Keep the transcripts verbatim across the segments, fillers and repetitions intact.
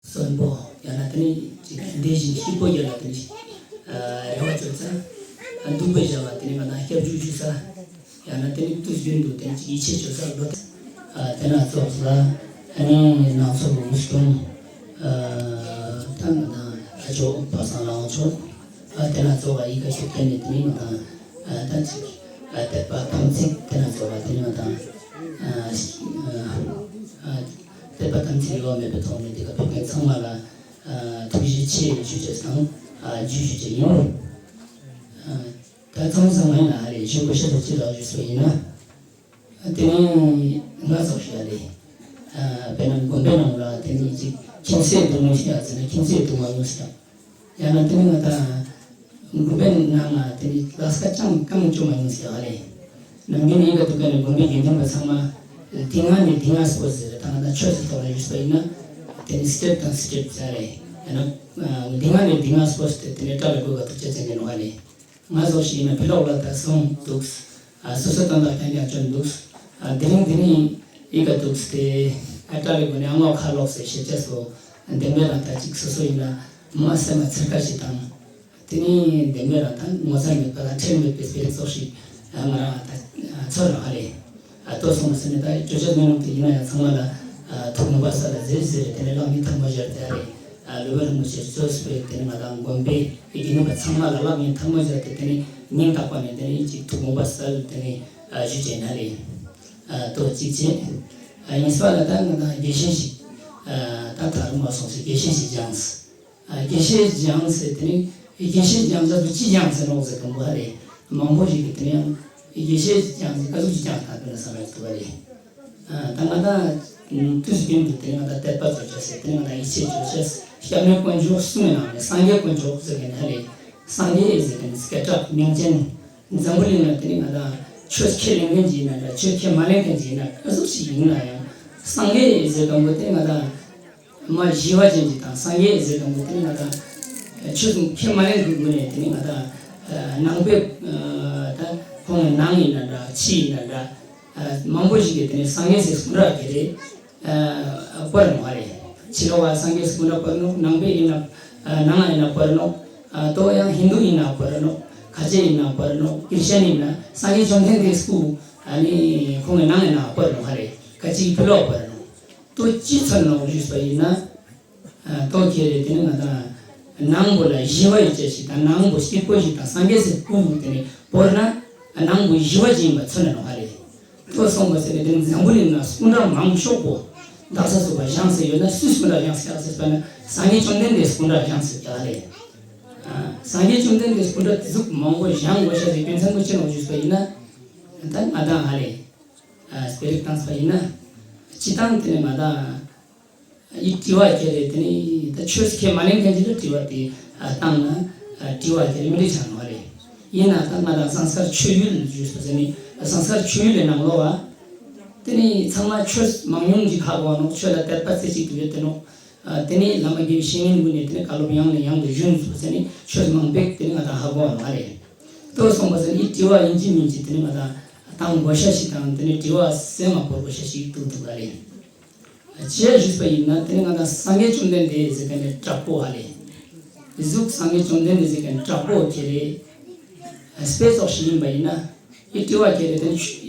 གསོན་པོ་ཡང་ན་དེ་ནི་ཅིག་དེ་བཞིན་སྐྱིད་པོ་རྒྱབ་ལ་དེ་ནི་རེ་བ་བཅོལ་ས། འདུག་པའི་བྱ་བ་དེ་ནི་ང་དང་སྐྱབས་འཇུག་ཞུ་ས། ཡང་ན་དེ་ནི་དུས་རྒྱུན་དུ་དེ་ནི་ཅིག་ཡིད་ཆེས་བཅོལ་ས་ལོ། དེ་ན་ཚོགས་ལ་ཨ་ནི་ནང་ཚོགས་ལུགས་སྟོན། ད་ང་དང་ཨ་ཅོ་པ་སངས་ལའང་ཆོག་དེ་ན་ཚོགས་ལ་ཡི་གེ་ཤོག་དེ་ནི་དེ་ནི་ང་དང་ད་ཅིག་དད་པ་དམ་ཚིག་དེ་ན་ཚོགས་ལ་དེ་ནི་ང་དང་དད་པ་དམ་ཚིག་ཡོད་མེད་པའི་ཐོག་ནས་དེ་ག་ཕེབས་མཁན་ཚང་མ་ལ་ཐུགས་རྗེ་ཆེ་ཞུ་ཅེས་དང་རྒྱུ་ཞུ་ཅེས་ཡིན། ད་ཚང་ཚང་མ་ཡིན་ན་ཨ་རེ་ཞུ་དགོས་ཤེས་ཚོ་ཅི་ལ་ཞུ་སོ་ཡིན་ན། དེ་ནི་ང་ཚོ་ཞིག་ཨ་རེ། དཔེར་ན་དགོན་པའི་ནང་ལ་དེ་ནི་ཅིག་ཁྱིམ་མཚེས་འདུག་མི་ཤེས་ཨ་ཚེ་ན་ཁྱིམ་མཚེས་འདུག་མ་མྱོང་ཤེས། ཡང་ན་དེ་ནི་ང་དང་དགོན་པའི་ནང་ལ་དེ་ནི་ལས་ཀ་ཅང་གང་བྱུང་མ་མྱོང་ཤེས་ཨ་རེ། ནམ་རྒྱུན་ཡིན་ག་དུས་ག་ནས་དགོན་པའི་དགེ་འདུན་པ་ཚང་མ་དེ་སྔ་ནས་དེ་སྔ་སོ་ཟེར་ད་ང་དང་ཆོས་སུ་ཐོག་ལ་ཞུས་པ་ཡིན་ན་དེ་ནི་སི་ཊེབ་དང་སི་ཊེབ་ཟེར་རེད། ཡང་ན་དེ་སྔ་ནས་དེ་སྔ་སོ་ཟེར་དེ་ནི་བཀྲ་ལ་དགོས་ག་ཐུགས་རྗེ་ཆེ་ནས་ནོ་ཨ་རེ། ང་ཚོ་ཞིག་ཡིན་ན་ཕི་ལོག་ལ་ད་སོང་འདུག་སོ་སོ་དོན་དག་རྐྱང་རྐྱང་བྱོན་འདུག་དེ་རིང་དེ་ནི་ཡི་ག་འདུག་སྟེ་ཨ་ཏྲ་ལི་གོ་ནས་ཨ་ངོ་ཁ་ལོག་སེ་ཤེས་བྱ་སོ་འདེམས་པའི་རང་ད་ཅིག་སོ་སོ་ཡིན་ན་མ་སེམས་མ་ཚེར་ཁ་ཞིག་དང་། དེ་ནི་འདེམས་པའི་རང་ད་ངོ་ཚ་མེད་པ་ལ་ཁྲེལ་མེད་པའི་སྤེལ་ཚོགས་ཤིག་ང་རང་ད་ཚོར་རང་ཨ་རེད། ལྟོས་སོང་ཟེར་ནས་ད་བརྗོད་བྱ་སྨོན་ལམ་དེ་ཡིན་ན་ཡང་ཚང་མ་ལ་ཐུགས་མོས་པ་ས་ལ་གཟིགས་ཟེར་དེ་ནས་བླ་མའི་ཐལ་མོ་སྦྱར་ཏེ་ཨ་རེ། ལུས་པ་རིན་པོ་ཆེ་གཙོས་པའི་དེ་ནས་ང་དང་དགོན་པའི་དགེ་འདུན་པ་ཚང་མ་ལ་བླ་མའི་ཐལ་མོ་སྦྱར་ཏེ་དེ་ནས་སྙིང་ཐག་པ་ནས་དེ་ནས་ཅིག་ཐུགས་མོས་པ་ས་ལ་དེ་ནས་ཞུ་བྱས་ན་རེད། ལྟོས་གཅིག་བྱས། གཉིས་པ་ལ་ད་ང་དང་དགེ་བཤེས་ཤིག་ད་ད་རུང་མ་སོང་ཟེར་དགེ་བཤེས་ཤིག་སྦྱངས། དགེ་བཤེས་སྦྱངས་ཟེར་དེ་ནི་དགེ་བཤེས་སྦྱངས་ཟེར་དུ་ཅི་སྦྱངས་ཟེར་ནོག་ཟེར་གམ་པ་རེད། མང་པོ་ཞིག་གིས་དེ་ནི་ཡང་དགེ་བཤེས་སྦྱངས་ཟེར་ཀ་ཟུག་ཅི་སྦྱངས་ཐག་དེ་ན་ས་ལ་ཐུག་པ་རེད། ད་ང་དང་དུས་རྒྱུན་དུ་དེ་ནི་ང་དང་དད་པ་བཅོལ་བྱ་ཟེར་དེ་ནི་ང་དང་ཡིད་ཆེས་བཅོལ་བྱ་སྐྱབས་གནས་དཀོན་མཆོག་གསུམ་ཡིན་ནའང་སངས་རྒྱས་དཀོན་མཆོག་ཟེར་མཁན་ཧ་ལས། སངས་རྒྱས་ཟེར་མཁན་སྐད་གྲགས་མིང་ཅན། འཛམ་བུ་གླིང་ལ་དེ་ནི་ང་དང་ཆོས་ཁས་ལེན་མཁན་ཅིག་ཡིན་ན་འདྲ་ཆོས་ཁས་མ་ལེན་མཁན་ཅིག་ཡིན་ན་ཀ་ཟུག་ཞིག་ཡིན་ན་ཡང་སངས་རྒྱས་ཟེར་གམ་པ་དེ་ནི་ང་དང་མ་ཞི་བ་ཅན་གྱི་དང་སངས་རྒྱས་ཟེར་དང་པོ་དེ་ནི་ང་དང་ཆོས་ཁས་མ་ལེན་གྱི་སྒོ་ནས་དེ་ནི་ང་དང་ནང་པའི་ད་ཁོང་གི་ནང་ཡིན་ན་འདྲ་ཕྱི་ཡིན་ན་འདྲ་མང་པོ་ཞིག་གིས་དེ་ནི་སངས་རྒྱས་ཟེར་སྐུ་འདྲ་གི་རེད། སྤོར་ནོ་བ་རེད། ཕྱི་ལོགས་པ་སངས་རྒྱས་ཟེར་སྐུ་འདྲ་སྤོར་ནོ། ནང་པའི་ཡིན་ན་ནང་ཡིན་ན་སྤོར་ནོ། ཏོ་ཡང་ཧིན་དུ་ཡིན་ན་སྤོར་ནོ། ཁ་ཆེ་ཡིན་ན་སྤོར་ནོ། ཀིར་ཤན་ཡིན་ན་སངས་རྒྱས་བཅོམ་ལྡན་འདས་སྐུ་ཨ་ནི་ཁོང་གི་ནང་ཡིན་ན་སྤོར་ནོ་བ་རེད། ཁ་ཅིག་ཕྱི་ལོགས་སྤོར་ནོ། ལྟོས་ཅི་ཚོར་ནོ་ཞུས་པ་ཡིན་ན། ལྟོས་ཁྱེད་རེ་དེ་ནི་ང་དང་ནང་པོ་ལ་ཞི་བ་ཡོད་ཅེས་ཤིག་དང་ནང་པོ་སྐྱིད་པོ་ཞིག་དང་སངས་རྒྱས་སི་སྐུ་དེ་ནི་བོར་ན་ནང་པོ་ཞི་བ་ཅིག་ཡིན་པ་མཚོན་ན་ནོ་ཧ་རེ། ལྟོས་སོང་བ་ཟེར་ནས་དེ་ནི་འཛམ་བུ་གླིང་ན་སྐུ་འདྲ་མང་ཤོག་པོ་འདག་ས་སུ་བ་བཞེངས་སེ་ཡོད་ན་སུས་སྐུ་འདྲ་བཞེངས་སེ་ཡག་ཟེར་པ་ན་སངས་རྒྱས་བཅོམ་ལྡན་འདས་སྐུ་འདྲ་བཞེངས་སེ་ཡག་རེད། སངས་རྒྱས་བཅོམ་ལྡན་འདས་སྐུ་འདྲ་དེ་ཟུག་མང་པོ་བཞེངས་དགོས་ཤ་ཟེར་རྒྱུ་མཚན་པོ་ཅི་ནོ་ཞུས་པ་ཡིན་ན། ད་ང་དང་ཧ་རེ། ཨ་སྤེ་རིག་བཏང་ས་ཡིན་ན། སྤྱི་བཏང་དེ་ནི་ང་དང་ཡི་དྲི་བ་ཁྱེར་རེ་དེ་ནི་ད་ཆོས་ཁས་མ་ལེན་མཁན་ཅིག་ལ་དྲི་བ་དེ་བཏང་ན་དྲི་བ་ཁྱེར་རེ་མི་འགྲིག་ཆགས་ནོ་རེད། ཡིན་ན་ད་ང་དང་སང་སར་ཆོས་ཡུལ་ཞུས་པ་ཟེར་ནི་སང་སར་ཆོས་ཡུལ་ལས་ནང་ལོགས་བ། དེ་ནི་ཚང་མ་ཆོས་མང་ཉུང་ཅིག་ཧ་གོ་ནོ། ཆོས་ལ་དད་པ་རྩེ་གཅིག་ཏུ་ཡོད་དེ་ནོ། དེ་ནི་བླ་མ་དགེ་བའི་བཤེས་གཉེན་ཀུན་ནས་དེ་ནི་བཀའ་སློབ་ཡང་ནས་ཡང་དུ་ཞུས་པ་ཟེར་ནི་ཆོས་མང་པོ་དེ་ནི་ང་དང་ཧ་གོ་ནོ་རེད། ལྟོས་སོང་བ་ཟེར་ནི་དྲི་བ་ཡིན་གཅིག་མིན་གཅིག་དེ་ནི་ང་དང་བཏང་དགོས་ཤ་ཞིག་དང་དེ་ནི་དྲི་བ་སེམས་མ་བོར་དགོས་ཤ་ཞིག་འདུག་འདུག་ག་རེད། ཅེས་ཞུས་པ་ཡིན་ན་དེ་ནི་ང་དང་སངས་རྒྱས་བཅོམ་ལྡན་འདས་ཟེར་མཁན་ནི་དྲག་པོ་ཧ་ལས། དེ་ཟུག་སངས་རྒྱས་བཅོམ་ལྡན་འདས་ཟེར་མཁན་དྲག་པོ་ཁྱེད་རེད། སྤེ་ཚོགས་ཤིག་ཡིན་པ་ཡིན་ན། ཡི་དྲི་བ་ཁྱེད་རེད་དེ་ནི་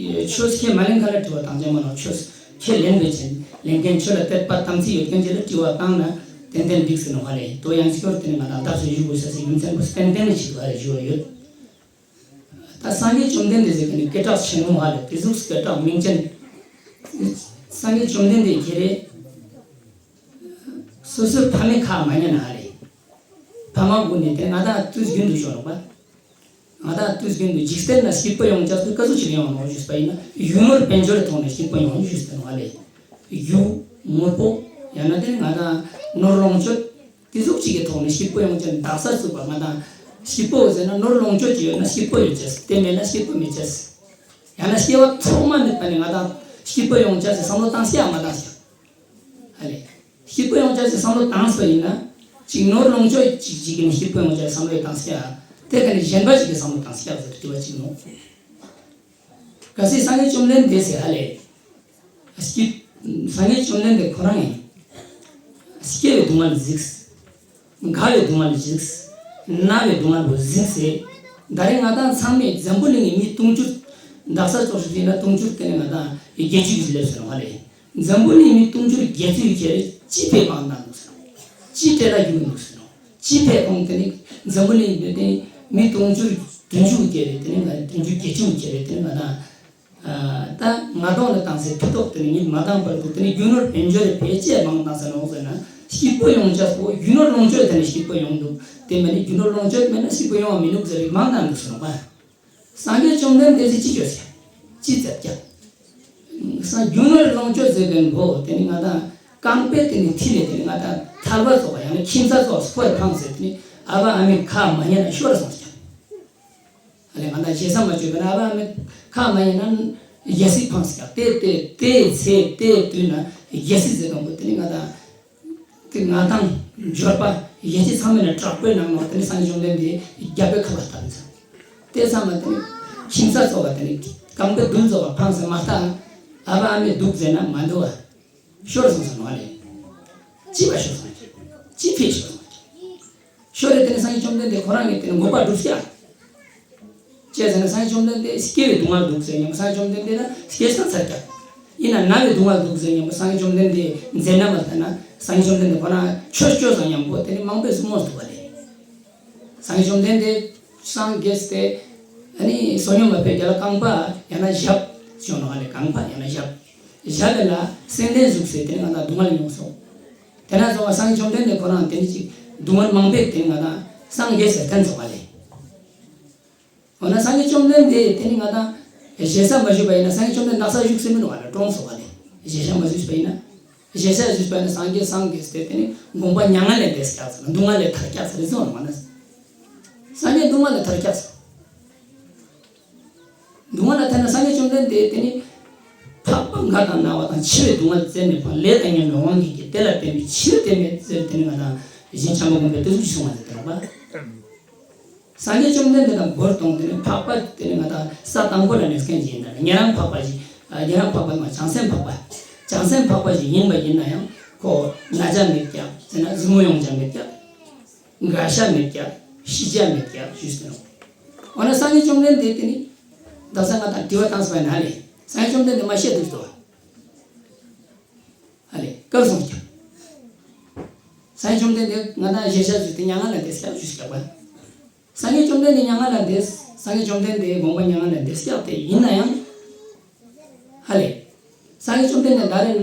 ཆོས་ཁས་མ་ལེན་མཁན་ལ་དྲི་བ་བཏང་ཅེས་མ་ནོ། ཆོས་ཁས་ལེན་པའི་ཕྱིར་ལེན་མཁན་ཆོས་ལ་དད་པ་དམ་ཚིག་ཡོད་མཁན་ཅིག་ལ་དྲི་བ་བཏང་ན་ཏན་ཏན་འགྲིག་ཟེར་ནོ་ཧ་ལས། དོ་ཡང་སྐྱོར་དེ་ནི་ང་དང་བདག་ཚོས་ཞུ་དགོས་ས་ཟེར་རྒྱུ་མཚན་པོ་ཏན་ཏན་ནི་ཞིག་ཧ་ལས་ཞུ་བ་ཡོད། ད་སངས་རྒྱས་བཅོམ་ལྡན་འདས་ཟེར་མཁན་ནི་སྐད་གྲགས་ཆེན་མོ་ཧ་ལས་དེ་ཟུག་སྐད་གྲགས་མིང་ཅན། སངས་རྒྱས་བཅོམ་ལྡན་འདས་ཁྱེད་རེད། སོ་སོའི་ཕ་མའི་ཁ་མ་ཉན་ན་ཧ་ལས། ཕ་མ་ཀུན་ནས་དེ་ང་དང་དུས་རྒྱུན་དུ་ཤོར་རོགས་པ། ང་དང་དུས་རྒྱུན་དུ་འཇིག་རྟེན་ན་སྐྱིད་པོ་ཡོང་ཆ་ཚུལ་ཀ་ཚོད་ཅིག་ཡོང་ནོ་ཞུས་པ་ཡིན་ན་ཡུལ་ནོར་དཔལ་འབྱོར་ཐོག་ནས་སྐྱིད་པོ་ཡོང་ཞུས་ཟེར་ནོ་ཨ་ལས། ཡུལ་དངོས་པོ་ཡང་ན་དེ་ང་དང་ནོར་ལོངས་སྤྱོད་དེ་ཟུག་ཅིག་གི་ཐོག་ནས་སྐྱིད་པོ་ཡོང་ཆ་འདག་ས་ཚུགས་པ་ང་དང་སྐྱིད་པོ་ཟེར་ན་ནོར་ལོངས་སྤྱོད་ཅིག་ཡོད་ན་སྐྱིད་པོ་ཡོད་ཅེས་དེ་མེད་ན་སྐྱིད་པོ་མེད་ཅེས། ཡང་ན་སྐྱེ་བ་ཐོག་མ་མེད་པ་ནས་ང་དང་སྐྱིད་པོ་ཡོང་ཆ་ཟེར་བསམ་བློ་བཏང་ཤེས་ཡང་མ་བཏང་ཤེས། ཨ་ལས། སྐྱིད་པོ་ཡོང་ཆ་ཞིག་བསམ་བློ་བཏང་སོ་ཡིན་ན། གཅིག་ནོར་ལོངས་སྤྱོད་ཅིག་ཅིག་ནི་སྐྱིད་པོ་ཡོང་ཆ་བསམ་བློ་བཏང་སོ་ཡ། དེ་ག་ནི་གཞན་པ་ཞིག་གི་བསམ་བློ་བཏང་སོ་ཡ་ཟེར་དྲི་བ་གཅིག་ནོ། གལ་སྲིད་སངས་རྒྱས་བཅོམ་ལྡན་འདས་ཟེར་ཨ་ལས། སྐྱིད། སངས་རྒྱས་བཅོམ་ལྡན་འདས་ཁོ་རང་ཡིན། སྐྱེ་བའི་སྡུག་བསྔལ་གཟིགས། རྒ་བའི་སྡུག་བསྔལ་གཟིགས། ན་བའི་སྡུག་བསྔལ་བོ་གཟིགས་ཟེར། ད་རེས་ང་དང་ཚང་མས་འཛམ་བུ་གླིང་གི་མི་དུང་ཕྱུར། འདག་ས་ཙོགས་ཤིག་ཡིན་ན་དུང་ཕྱུར་དེ་ནས་ང་དང་བརྒྱད་ཅུ་ཞིག་སླེབས་སོང་བ་རེད། འཛམ་བུ་གླིང་མི་དུང་ཕྱུར་བརྒྱད་ཅུ་ཡི་ཁྱེར་ཅི་ཕེ་བང་དང་འདུག་ཟེར། ཅི་སྤྲད་ལ་རྒྱུག་འདུག་ཟེར། ཅི་ཕེ་ཁོང་དེ་ནི་འཛམ་བུ་གླིང་འདི་དེ་མི་དུང་ཕྱུར་བདུན་ཅུ་ཡི་ཁྱེར་དེ་ནི་ང་དུང་ཕྱུར་བརྒྱད་ཅུ་ཡི་ཁྱེར་དེ་ནི་ང་དང་། ད་ང་དང་ལ་བཏང་སའི་ཕུ་ཐོག་དེ་ནི་ཉིད་མ་བཏང་བར་དུ་དེ་ནི་རྒྱུ་ནོར་ཕན་ཆོད་རེ་ཕལ་ཆེར་མང་བཏང་ས་ནོག་ཟེར་ན་སྐྱིད་པོ་ཡོང་ཆ་སོ་རྒྱུ་ནོར་ལོངས་སྤྱོད་དེ་ནི་སྐྱིད་པོ་ཡོང་འདུག་དེ་མ་ནི་རྒྱུ་ནོར་ལོངས་སྤྱོད་མེད་ན་སྐྱིད་པོ་ཡོང་བ་མི་འདུག་ཟེར་རིགས་མང་བཏང་འདུག་ཟེར་ནོག་པ། སངས་རྒྱས་བཅོམ་ལྡན་འདས་ཀྱིས་ཅི་བརྗོད་ཟེར། ཅི་མཛད་ཀྱང་། སང་རྒྱུ་ནོར་ལོངས་སྤྱོད་ཟེར་མཁན་པོ་དེ་ནི་ང་དང་རྐང་པའི་དེ་ནི་མཐིལ་ལས་དེ་ནི་ང་དང་ཐལ་བ་ཙོགས་ཡང་ན་ཁྱིམ་ས་ཙོགས་སུ་ཕར་འཕངས་ཟེར་དེ་ནི་ཨ་ཕ་ཨ་མའི་ཁ་མ་ཉན་ན་ཤོར་སོང་ཟེར། ཨ་ལས་ང་དང་ཞེ་ས་མ་བཅོས་པ་ན་ཨ་ཕ་ཨ་མའི་ཁ་མ་ཉན་ན་རྒྱལ་སྲིད་འཕངས་ཟེར། དེ་དེ་དེ་ཚེ་དེ་དུས་ན་རྒྱལ་སྲིད་ཟེར་མཁན་པོ་དེ་ནི་ང་དང་དེ་ང་དང་འབྱོར་པ་ཡེ་ཤེས་ཚང་མ་ནས་དྲག་པོའི་ནང་ནོ་དེ་ནི་སངས་རྒྱས་བཅོམ་ལྡན་འདས་རྒྱལ་པོའི་ཁ་ལ་བཏབ་ཚར། དེ་ཚང་མ་དེ་ནི་ཁྱིམ་ས་ཚོ་བ་དེ་ནི་རྐང་པའི་མདུན་ཚོ་བ་འཕངས་ཟེར་མ་ཐག་ཨ་ཕ་ཨ་མའི་སྡུག་ཟེར་ན་མ་འདུག་བ། ཤོར་སོང་ཟེར་ནོ་ཨ་ལས། ཅི་བ་ཤོར་སོང་། ཅི་ཕེ་ཤོར་སོང་། ཤོར་རེ་དེ་ནི་སངས་རྒྱས་བཅོམ་ལྡན་འདས་ཁོ་རང་གིས་དེ་ནི་དགོངས་པ་སྒྲུབ་ཀྱག་ཅེས་ཟེར་ན་སངས་རྒྱས་བཅོམ་ལྡན་འདས་སྐྱེ་བའི་སྡུག་བསྔལ་འདུག་ཟེར་སྙམ་པ་སངས་རྒྱས་བཅོམ་ལྡན་འདས་ལ་སྐྱེ་ས་ཚར་ཀྱག་ཡིན་ན་ན་བའི་སྡུག་བསྔལ་འདུག་ཟེར་སྙམ་པ་སངས་རྒྱས་བཅོམ་ལྡན་འདས་མཛད་ན་མ་ལྟ་ན་སངས་རྒྱས་བཅོམ་ལྡན་འདས་ཁོ་རང་ཆོས་སྐྱོ་ས་སྙམ་པོ་དེ་ནི་མང་པོས་སུ་མོ་འདུག་པ་ལས། སངས་རྒྱས་བཅོམ་ལྡན་འདས་སངས་རྒྱས་ཏེ་ཨ་ནི་བསོད་སྙོམས་མ་ཕེ་རྒྱ་ལ་རྐང་པ་ཡང་ན་ཞབས་ཅོ་ནོ་ཨ་ལས་རྐང་པ་ཡང་ན་ཞབས་ཞབས་ལ་སེང་ལྡེང་བཟུགས་ཟེར་དེ་ནི་ང་དང་སྡུག་བསྔལ་མྱོང་སོང་། དེ་ན་ཚོ་བ་སངས་རྒྱས་བཅོམ་ལྡན་འདས་ཁོ་རང་དེ་ནི་ཅིག་སྡུག་བསྔལ་མང་པོས་དེ་ནི་ང་དང་སངས་རྒྱས་ཟེར་བསྟན་ཚོགས་པ་ལས། འོ་ན་སངས་རྒྱས་བཅོམ་ལྡན་འདས་དེ་ནི་ང་དང་ཞེ་ས་མ་ཞུས་པ་ཡིན་ན་སངས་རྒྱས་བཅོམ་ལྡན་འདས་ས་བཞུགས་སེ་མིན་བ་ལ་གྲོངས་སོང་བ་ལས་ཞེ་ས་མ་ཞུས་པ་ཡིན་ན། ཞེ་ས་ཞུས་པ་ཡིན་ན་སངས་རྒྱས་སངས་རྒྱས་ཏེ་དེ་ནི་དགོངས་པ་མྱ་ངན་ལས་འདས་ཀྱག་ཟེར་ན་སྡུག་བསྔལ་ལས་ཐར་ཀྱག་ཟེར་རེད་སོང་བ་ན། སངས་རྒྱས་སྡུག་བསྔལ་ལས་ཐར་ཀྱག་ཟེར། སྡུག་བསྔལ་ལས་ཐར་ན་སངས་རྒྱས་བཅོམ་ལྡན་འདས་དེ་ནི་འཕགས་པ་ང་དང་ན་བ་དང་འཆི་བའི་སྡུག་བསྔལ་བཙལ་ནས་ཕར་ལས་དང་མཉམ་པའི་དབང་གིས་ཀྱིས་དེ་ལ་བརྟེན་པའི་ཕྱིར་དེ་མེད་ཟེར་དེ་ནི་ང་དང་ཡིད་བཞིན་བྱམས་པ་མགོན་པོས་དེ་ཟུག་ཅིག་གསུངས་པ་ཟེར་དེ་རེད་པ། སངས་རྒྱས་བཅོམ་ལྡན་འདས་དང་བོར་དང་དེ་ནི་འཕགས་པ་དེ་ནི་ང་དང་ས་དང་པོ་ལ་གནས་མཁན་ཞིག་ཡིན་ན་ཉན་རང་འཕགས་པ་ཞིག་ཉན་རང་འཕགས་པ་ལ་བྱང་སེམས་འཕགས་པ་བྱང་སེམས་འཕགས་པ་ཞིག་ཡིན་པ་ཡིན་ན་ཡང་ཁོ་ན་ཆ་མེད་ཀྱག་ཟེར་ན་གཟིགས་མོ་ཡོང་ཆ་མེད་ཀྱག་རྒ་ཤ་མེད་ཀྱག་ཤི་ཆ་མེད་ཀྱག་ཞུས་ཟེར་ནོ། འོ་ན་སངས་རྒྱས་བཅོམ་ལྡན་འདས་དེ་ནི་ད་ས་ང་དང་དྲི་བ་བཏང་ས་བ་ན་ལས་སངས་རྒྱས་བཅོམ་ལྡན་འདས་མ་བཤད་འདུག་ཟེར་བ། ཨ་ལས་སྐབས་སོང་ཀྱང་། སངས་རྒྱས་བཅོམ་ལྡན་འདས་ང་དང་ཞེ་ས་ཞུས་ཏེ་མྱ་ངན་ལས་འདས་ཀྱག་ཞུས་ཀྱག་པ། སངས་རྒྱས་བཅོམ་ལྡན་འདས་མྱ་ངན་ལས་འདས། སངས་རྒྱས་བཅོམ་ལྡན་འདས་དགོངས་པ་མྱ་ངན་ལས་འདས་ཀྱག་དེ་ཡིན་ན་ཡང་། ཧ་ལས། སངས་རྒྱས་བཅོམ་ལྡན་འདས་ད་རེས་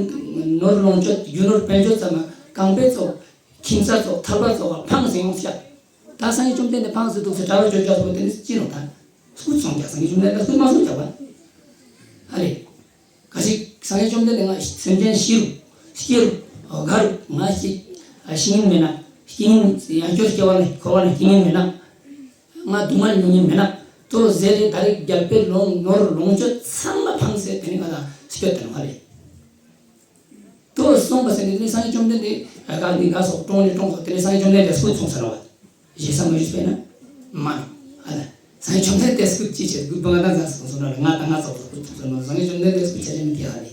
ནོར་ལོངས་སྤྱོད་རྒྱུ་ནོར་དཔལ་འབྱོར་ཙམ་མ་རྐང་པའི་ཚོགས། ཁྱིམ་ས་ཚོགས་ཐལ་བ་ཚོགས་ལ་འཕངས་ཟིན་ཡོང་ཀྱག་ད་སངས་རྒྱས་བཅོམ་ལྡན་འདས་འཕངས་ཟིན་འདུག་ཟེར་གྲྭ་བ་བརྗོད་རྒྱག་པོ་དེ་ནི་ཅི་ནོ་ད། སྐུ་སོང་ཀྱག་སངས་རྒྱས་བཅོམ་ལྡན་འདས་སྐུ་མ་སོང་ཀྱག་པ། ཧ་ལས། ག་ཞིག་སངས་རྒྱས་བཅོམ་ལྡན་འདས་ང་སེམས་ཅན་ཤི་རུ་སྐྱེ་རུ་རྒ་རུ་ང་ཞིག་ཤི་ཉིན་མེད་ན་སྐྱེ་ཉིན་ཡང་བསྐྱར་སྐྱེ་བ་ལ་འཁོར་བ་ལ་སྐྱེ་ཉིན་མེད་ན། ང་སྡུག་བསྔལ་མྱོང་ཉིན་མེད་ན་དོ་ཟེར་རེ་ད་རེས་རྒྱལ་པོའི་ལོངས་ནོར་ལོངས་སྤྱོད་ཚང་མ་འཕངས་ཟེར་དེ་ནི་ང་ལ་སྐྱོད་དེ་ནོ་ཧ་ལས། དོ་གསུངས་པ་ཟེར་ནས་དེ་ནི་སངས་རྒྱས་བཅོམ་ལྡན་འདས་ག་ནི་ག་སོགས་གྲོངས་ནི་གྲོངས་སོགས་དེ་ནི་སངས་རྒྱས་བཅོམ་ལྡན་འདས་སྐུ་མཚུངས་ས་ལ་བ། ཞེ་ས་མ་ཞུས་པས་ན། མ་ནོ། ཨ་ལ། སངས་རྒྱས་བཅོམ་ལྡན་འདས་སྐུ་ཅི་བྱེད་དགོས་པ་ང་དང་ས་སོང་སོང་ན་ང་དང་ང་ཚོ་སྐུ་མཚུངས་ས་ནོ་སངས་རྒྱས་བཅོམ་ལྡན་འདས་སྐུ་ཆ་ཆེན་མི་དེ་ཧ་ལས།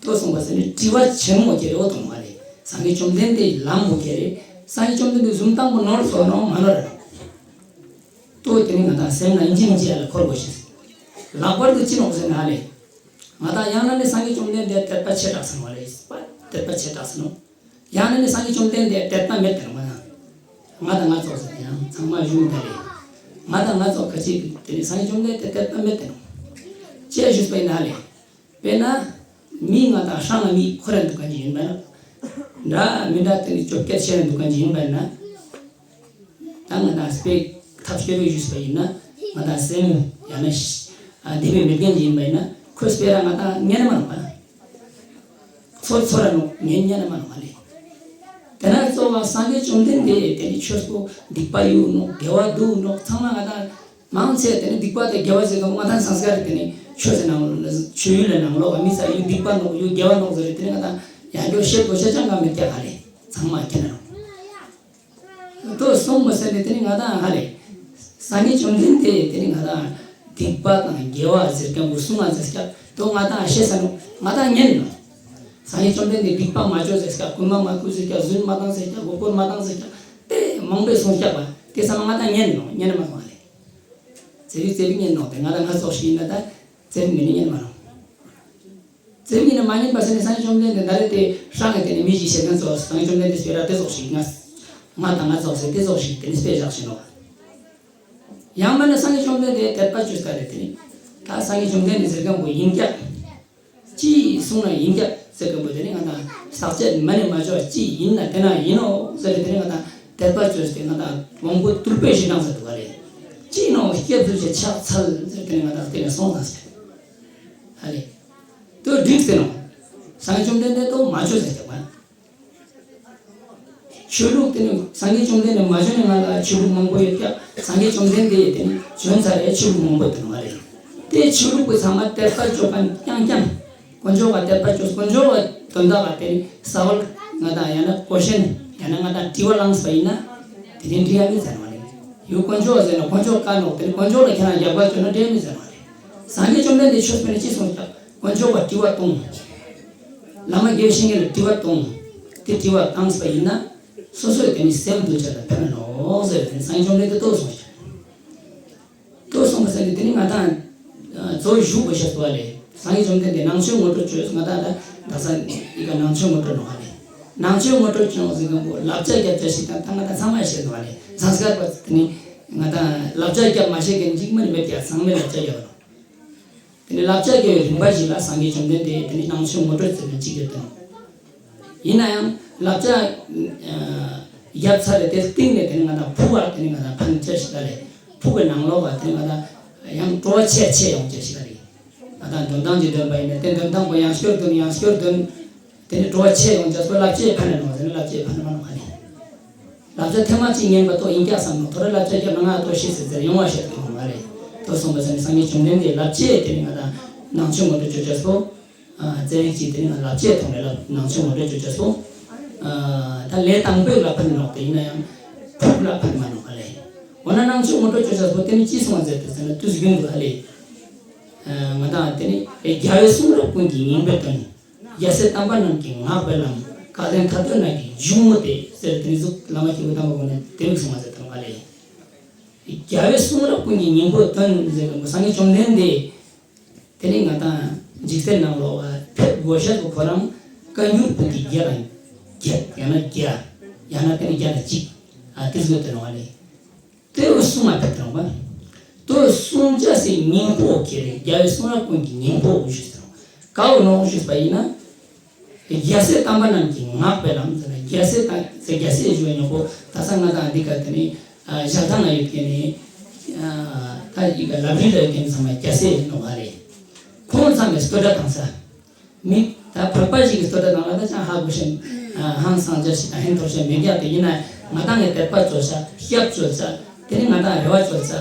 དོ་གསུངས་པ་ཟེར་ནས་དྲི་བ་ཆེན་མོ་ཁྱེར་ཡོད་དང་མ་རེད། སངས་རྒྱས་བཅོམ་ལྡན་འདས་ལམ་མོ་ཁྱེར་རེད། སངས་རྒྱས་བཅོམ་ལྡན་འདས་བཟུམ་དང་པོ་ནོར་ཚོ་ནོ་མ་ནོ་ར་ནོ། དོ་དེ་ནི་ང་དང་སེམས་ན་ཡིན་གཅིག་མིན་གཅིག་ཡ་ལ་འཁོར་དགོས་ཤེས། ལྷག་པར་དུ་ཅི་ནོ་ཟེར་ན་ལས། ང་དང་ཡང་ན་ནི་སངས་རྒྱས་བཅོམ་ལྡན་འདས་དད་པ་ཆེ་དྲགས་སོང་བ་རེད། དད་པ་ཆེ་དྲགས་སོང་ནོ། ཡང་ན་ནི་སངས་རྒྱས་བཅོམ་ལྡན་འདས་དད་པ་མེད་དེ་ནོ་ང་དང་ང་དང་ང་ཚོགས་ཟེར་ཡང་ཚང་མ་གཞུང་དེ་རེད། ང་དང་ང་ཚོགས་ཁ་ཅིག་དེ་ནི་སངས་རྒྱས་བཅོམ་ལྡན་འདས་དད་པ་མེད་དེ་ནོ། ཅེས་ཞུས་པ་ཡིན་ན་ལས། དཔེར་ན། མི་ང་དང་ཧྲང་ང་མི་ཁོ་ར་འདུག་ག་ཅིག་ཡིན་པ་ན། འདྲ་མི་འདྲ་དེ་ནི་བཅོ་བརྒྱད་ཆེ་ར་འདུག་ག་ཅིག་ཡིན་པ་ན། ད་ང་དང་སྤེ་ཐབས་སྐྱོ་བོ་ཞུས་པ་ཡིན་ན་ང་དང་སེམས་ཡང་ན་ཨ་བདེ་བའི་མི་རྒན་ཅིག་ཡིན་པ་ཡིན་ན་ཁོས་སྤེ་ར་ང་དང་ཉན་ན་མ་ནོ་བ། ཚོར་ཚོར་ར་ནོ་ཉན་ཉན་ན་མ་ནོ་བ་ལས། དེ་ན་གཙོ་བ་སངས་རྒྱས་བཅོམ་ལྡན་འདས་དེ་ནི་ཆོས་པོ་སྡིག་པ་ཡོད་ནོ་དགེ་བ་འདུག་ནོ་ཚང་མ་ང་དང་། མང་ཆེ་དེ་ནི་སྡིག་པ་དང་དགེ་བ་ཟེར་གི་མ་དང་སངས་རྒྱས་དེ་ནི་ཆོས་ཟེར་ནང་ལོགས་ཆོས་ཡུལ་ལ་ནང་ལོགས་མི་ས་ཡུལ་སྡིག་པ་ནོག་ཡུལ་དགེ་བ་ནོག་ཟེར་རེད། དེ་ནི་ང་དང་ཡང་སྐྱར་བཤད་དགོས་ཆ་ཅང་གང་མེད་ཀྱག་ཧ་ལས་ཚང་མ་མཁྱེན་ནོ། དོ་གསུངས་མ་ཟེར་ནས་དེ་ནི་ང་དང་ཧ་ལས་སངས་རྒྱས་བཅོམ་ལྡན་འདས་དེ་ནི་ང་དང་སྡིག་པ་དང་དགེ་བ་ཟེར་མཁན་པོ་གསུང་ང་ཟེར་ཀྱག་དོ་ང་དང་ཤེས་ས་ནོ་ང་དང་ཉན་ནོ། སངས་རྒྱས་བཅོམ་ལྡན་འདས་སྡིག་པ་མ་བཅོས་ཟེར་ཀྱང་རྐུན་མ་མ་རྐུ་ཟེར་ཀྱང་རྫུན་མ་བཏང་ཟེར་ཀྱང་མགོ་སྐོར་མ་བཏང་ཟེར་ཀྱང་དེ་མང་པོས་གསུངས་ཀྱག་པ་དེ་ཚང་མ་ང་དང་ཉན་ནོ་ཉན་མ་སོང་བ་ལས། ཙེ་བིག་ཙེ་བིག་ཉན་ནོ་དེ་ང་དང་ང་ཙོགས་ཤིག་ཡིན་ན་ད་ཙེ་བིག་མི་ནི་ཉན་མ་ནོ། ཙེ་བིག་ཡིན་ན་མ་ཉན་པ་ཟེར་ནས་སངས་རྒྱས་བཅོམ་ལྡན་འདས་ད་རེ་དེ་ཧྲང་ངེ་དེ་ནས་མི་ཞིག་བྱེད་མཁན་ཙོགས་སངས་རྒྱས་བཅོམ་ལྡན་འདས་སྤེ་ར་དེ་ཙོགས་ཤིག་ང་ང་དང་ང་ཙོགས་ཟེར་དེ་ཙོགས་ཤིག་དེ་ནས་སྤེ་བཞག་ཤེས་ནོ། ཡང་མིན་ན་སངས་རྒྱས་བཅོམ་ལྡན་འདས་དད་པ་བཅོས་ལྟ་རེད་དེ་ནི། ད་སངས་རྒྱས་བཅོམ་ལྡན་འདས་ཟེར་མཁན་པོ་ཡིན་ཀྱག་ཅི་གསུངས་ན་ཡིན་ཀྱག་ཟེར་མཁན་པོ་དེ་ནི་ང་དང་ཟག་བཅས་མ་ནི་མ་བཅོས་ཅི་ཡིན་ན་དེ་ན་ཡིན་ནོ་ཟེར་དེ་ནི་ང་དང་དད་པ་བཅོས་ཏེ་ང་དང་དབང་པོ་རྟུལ་པོའི་ཞིང་དང་ཟེར་འདུག་ག་ལས། ཅི་ནོ་སྐྱབས་སུ་མཆི་ཕྱག་འཚལ་ཟེར་དེ་ནི་ང་དང་དེ་ནི་སོང་དང་ཟེར། ཨ་ལས། དུ་འགྲིག་ཟེར་ནོ། སངས་རྒྱས་བཅོམ་ལྡན་འདས་དུ་མ་བཅོས་ཟེར་ཀྱག་པ། ཆོས་ལུགས་དེ་ནི་སངས་རྒྱས་བཅོམ་ལྡན་འདས་མ་བྱོན་ནས་ང་ལ་ཆོས་ལུགས་མང་པོ་ཡོད་ཀྱང་སངས་རྒྱས་བཅོམ་ལྡན་འདས་དེ་ནི་བྱོན་ཚར་རེ་ཆོས་ལུགས་མང་པོ་དེ་ནི་མ་རེད། དེ་ཆོས་ལུགས་པའི་ཚང་མ་དད་པ་བཅོས་པ་རྐྱང་རྐྱང་། དཀོན་མཆོག་ག་དད་པ་བཅོས་དཀོན་མཆོག་ག་དོན་དག་ག་དེ་ནི་ས་བོན་ང་དང་ཡང་ན་ཀོ་ཤན་ཡང་ན་ང་དང་དྲི་བ་བླངས་པ་ཡིན་ན་དེ་ནི་འགྲིག་ཡ་མེད་ཟེར་བ་རེད། ཡུལ་དཀོན་མཆོག་ཟེར་ན་དཀོན་མཆོག་བཀའ་ནོག་དེ་ནི་དཀོན་མཆོག་ལ་ཁྱེད་རང་རྒྱབ་ཁ་བཅོས་ན་འགྲིག་ཡ་མེད་ཟེར་བ་རེད། སངས་རྒྱས་བཅོམ་ལྡན་འདས་ཆོས་པ་ནི་ཅི་གསུངས་ཀྱང་། དཀོན་མཆོག་ལ་དྲི་བ་གཏོང་། བླ་མ་དགེ་བའི་བཤེས་གཉེན་ལ་དྲི་བ་གཏོང་། དེ་དྲི་བ་བཏངས་པ་ཡིན་ན། སོ་སོའི་དེ་ནི་སེམས་འདུལ་བྱ་ལ་ཕན་ནོག་ཟེར་དེ་ནི་སངས་རྒྱས་བཅོམ་ལྡན་འདས་ལྟོས་སོང་ཞིང་། ལྟོས་སོང་བ་ཟེར་ནས་དེ་ནི་ང་དང་། གཙོ་བོ་ཞུགས་པ་ཤེས་པ་ལས། སངས་རྒྱས་བཅོམ་ལྡན་འདས་ནང་ཆོས་ངོ་སྤྲོད་བཅོས་ང་དང་ད་དག་ས་ཡི་ག་ནང་ཆོས་ངོ་སྤྲོད་ནོག་ལས། ནང་ཆོས་ངོ་སྤྲོད་བཅོས་ཟེར་མཁན་པོ་བསླབ་བྱ་རྒྱབ་བྱ་ཞིག་དང་ད་ང་དང་ཚང་མ་ཤེས་ནོག་ལས། ཟངས་དཀར་པ་དེ་ནི་ང་དང་བསླབ་བྱ་རྒྱབ་མ་ཤེས་མཁན་གཅིག་མ་ནི་མེད་ཀྱང་ཚང་མས་བསླབ་བྱ་རྒྱབ་ནོག་དེ་ནི་བསླབ་བྱ་རྒྱབ་པའི་རིམ་པ་ཞིག་ལ་སངས་རྒྱས་བཅོམ་ལྡན་འདས་དེ་ནི་ནང་ཆོས་ངོ་སྤྲོད་ཟེར་ནས་གཅིག་ཡོད་དོ། ཡིན་ན་ཡང་བསླབ་བྱ་རྒྱབ་ཚར་རེ་དེ་སྟེང་ནས་དེ་ནི་ང་དང་ཕུགས་ལ་དེ་ནི་ང་དང་ཕན་ཆེ་ཞིག་ལ་རེད། ཕུགས་ཀྱི་ནང་ལོགས་ལ་དེ་ནི་ང་དང་ཡང་སྤྲོ་བ་ཆེ་ཆེ་ཡོང་ཆེ་ཞིག་ལ་རེད། ང་དང་འདོན་སྟངས་ཀྱི་འདོན་པ་ཡིན་ན་དེ་འདོན་སྟངས་པོ་ཡང་སྐྱོར་འདོན་ཡང་སྐྱོར་འདོན། དེ་ནི་སྤྲོ་བ་ཆེ་ཡོང་ཆ་སོ་བསླབ་བྱའི་ཕན་ནི་ནོ་ཟེར་ན་བསླབ་བྱའི་ཕན་ནི་མ་ནོ་ག་ནི། བསླབ་བྱ་ཐེངས་མ་གཅིག་ཉན་པ་ཏོ་ཡིན་ཀྱག་བསམ་ནོ་ཐོ་རེ་བསླབ་བྱ་རྒྱབ་ན་ང་ཏོ་ཤེས་ཟེར་ཟེར་ཡོང་བ་ཤེས་ཐུབ་མ་རེད། ཏོ་སོང་པ་ཟེར་ནི་སངས་རྒྱས་བཅོམ་ལྡན་འདས་བསླབ་བྱའི་དེ་ནི་ང་དང་ནང་ཆོས་ངོ་སྤྲོད་བཅོ་བྱ་སོ། ཙེ་རིག་ཅིག་དེ་ནི་ང་བསླབ་བྱའི་ཐོག་ནས་བསླབ་ནང་ཆོས་ངོ་སྤྲོད་བཅོ་བྱ་སོ། ད་ལས་དང་པོའི་བསླབ་པ་ནི་ནོག་དེ་ཡིན་ན་ཡང་ཕུགས་བསླབ་པ་ནི་མ་ནོག་ག་ལས། འོ་ན་ནང་ཆོས་ངོ་སྤྲོད་བཅོ་བྱ་སོ་དེ་ནི་ཅི་སོང་ཟེར་ཏེ་ཟེར་ན་དུས་རྒྱུན་དུ་ཧ་ལས། ང་དང་དེ་ནི་རྒྱལ་བའི་གསུང་རབ་ཀུན་གྱི་སྙིང་པོའི་དོན། རྒྱལ་སྲས་དམ་པ་རྣམས་ཀྱིས་བསྔགས་པའི་ལམ། སྐལ་ལྡན་ཐར་འདོད་རྣམས་ཀྱི་འཇུག་ངོགས་ཏེ། ཟེར་དེ་ནི་གཟུགས་བླ་མ་སྐྱེས་བུ་དམ་པ་ཀུན་ནས་དེ་མིག་སོང་བ་ཟེར་དང་ག་ལས། རྒྱལ་བའི་གསུང་རབ་ཀུན་གྱི་སྙིང་པོའི་དོན་ཟེར་གི་སངས་རྒྱས་བཅོམ་ལྡན་འདས། དེ་ནི་ང་དང་འཇིག་རྟེན་ནང་ལོགས་ལ་ཕེབས་དགོས་ཤེས་པོ་ཁོ་རང་བཀའ་འགྱུར་ཀུན་གྱི་བརྒྱ་དང་བརྒྱད་ཡང་ན་བརྒྱ། ཡང་ན་དེ་ནི་བརྒྱ་དང་གཅིག་ཨ་དེ་ཟེར་དེ་ནོ་ཨ་ལས། དེ་བས་གསུང་མ་ཕེབས་དང་བ། དེ་བས་གསུང་བྱ་སའི་སྙིང་པོ་ཁྱེར་རེ་རྒྱལ་བའི་གསུང་རབ་ཀུན་གྱི་སྙིང་པོ་ཞུས་ཟེར། ག་བོ་ནོ་ཞུས་པ་ཡིན་ན། རྒྱལ་སྲས་དམ་པ་རྣམས་ཀྱིས་བསྔགས་པའི་ལམ་ཟེར་ན་རྒྱལ་སྲས་དང་ཟེར་རྒྱལ་སྲས་ཞུ་བའི་སྙིང་པོ་ད་ས་ང་དང་འདི་ག་དེ་ནི་ཞལ་ཐང་ན་ཡོད་མཁན་ནི་ད་ཡི་ག་ལབ་རི་ལ་ཡོད་མཁན་ཚང་མ་རྒྱལ་སྲས་ནོ་བ་རེད། ཁོང་ཚང་མས་བསྟོད་སྒྲ་བཏང་ས། མི་ད་འཕགས་པ་ཞིག་གིས་བསྟོད་པ་དང་ལ་ད་ཅང་ཧ་གོ་ཤེས། ཧང་སངས་རྒྱས་ཤིག་དང་ཧན་ཐོར་ཤེས་མེད་ཀྱང་དེ་ཡིན་ན་ང་དང་ངས་དད་པ་བཅོལ་ས་སྐྱབས་བཅོལ་ས་དེ་ནི་ང་དང་རེ་བ་བཅོལ་ས་